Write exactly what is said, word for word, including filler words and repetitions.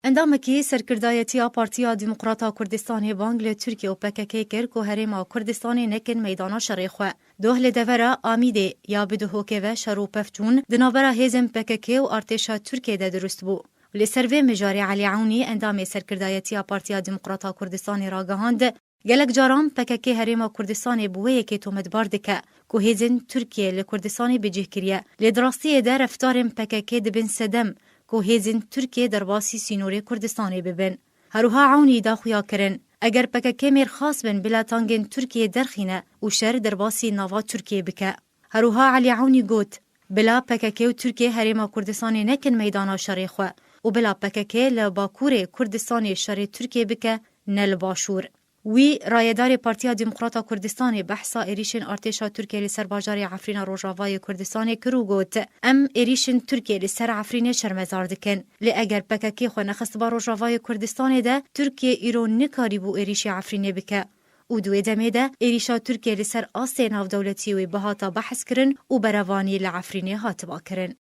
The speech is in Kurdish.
Endamekî serkirdayetiya Partiya Demokrata Kurdistanê bang li Tirkiye û P K K kir ku Herêma Kurdistanê nekin meydana şerê xwe. Doh li devera Amîdê ya bi Duhokê ve şer û pevçûn di navbera hêzên P K K û artêşa Tirkiye de dirust bû. Li ser vê mijarê Elî Ewnî, endamê serkirdayetiya Partiya Demokrata Kurdistanê ragihand, gelek caran P K K Herêma Kurdistanê bi wê yekê tometbar dike ku hêzên Tirkiye li Kurdistanê bi cih kiriye. Lê di rastiyê de reftarên P K K dibin sedem ku hêzên Tirkiye derbasî sînorê Kurdistanê bibin. Herwiha Ewnî da xuya kirin, eger P K K mêrxas bin bila tangên Tirkiye derxîne û şer derbasî nava Tirkiye bike. Herwiha Elî Ewnî got, bila P K K û Tirkiye Herêma Kurdistanê nekin meydana şerê xwe û bila P K K li Bakurê Kurdistanê şerê Tirkiye bike, ne li Başûr. Wî, rayedarê Partiya Demokrata Kurdistanê, behsa êrîşên artêşa Tirkiye li ser bajarê Efrîna Rojavayê Kurdistanê kir û got, em êrîşên Tirkiye li ser Efrînê şermezar dikin. Lê eger P K K xwe nexistiba Rojavayê Kurdistanê de, Tirkiye îro nikarîbû êrîşê Efrînê bike. Û di wê demê de êrîşa Tirkiye li ser astê navdewletî wê bihata behskirin û berevanî li Efrînê hatiba kirin.